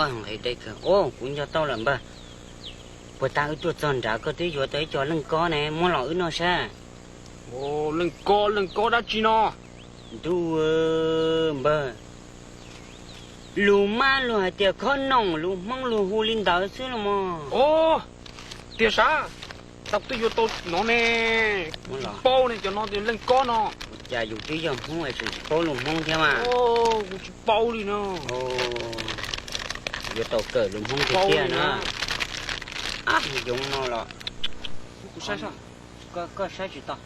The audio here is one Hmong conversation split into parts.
Os, kuv nco tau lawm npawg. Puag ta wb tuaj txog nrad koj twb yuav tau ib co leej kob ne, muab los wb noj saib. Leej kob, leej kob dab tsi no? Ntuj, npawg, lus mab luag hais tias khob noom, lus Hmoob luag hu li ntawd xwb los mas. Tiag sav, tab twb yuav tau no ne. Paub ne, cov no tias leej kob no. Ua cas yus twb yog Hmoob es tseem tsis paub lus Hmoob thiab mas. Kuv tsis paub li no. Yuav tau kawm lus Hmoob tiag tiag na. Yoov no los, koj saib tsis tau.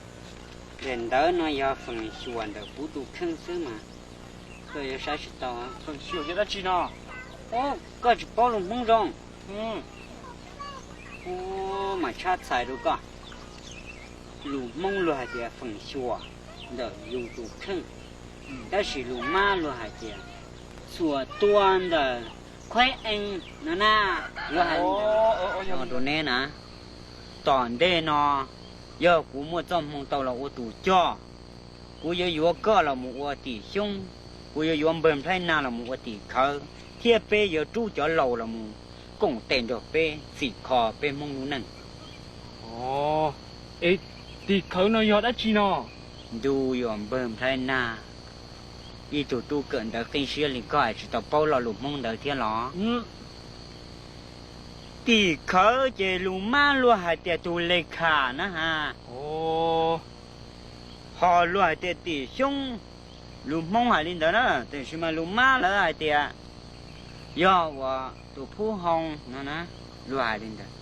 Daim ntawv no yog feem xyuam ntawm kuv tus kheej xwb mas koj yuav saib tsis tau. Feem xyuam yog dab tsi no? Koj tsis paub lus Hmoob zoo. Ua, mas tshab txhais rau koj. Lus Hmoob luag hais tias feem xyuam ntawm yus tus kheej, tab sis lus mab luag hais tias txhuam tua ntawm khuaib ees no na. Luag hais li ntawd rau neb na. Tom ntej no, yog kuv muaj txoj hmoo tau los ua tus coj, kuv yuav yuav koj los mus ua tim xyoob, kuv yuav yuav npawg Nplhaib Nag los mus ua tim khawv, thiab peb yuav rub cov laus los mus koom tes nrog peb txhim kho peb Hmoob lub neej. Es tim khawv no yog dab tsi no? Ntuj, yog npawg Nplhaib Nag, ib tug tub kawm ntawv qib siab li koj es tsis tau paub lo lus Hmoob ntawd thiab los? Tim khawv ces lus mab luag hais tias tus le kham na has. Ho luag hais tias tim xyoob, lus Hmoob hais li ntawd na, tiam sis mas lus mab lawv hais tias yog uas tus phub hoo no na, luag hais li ntawd.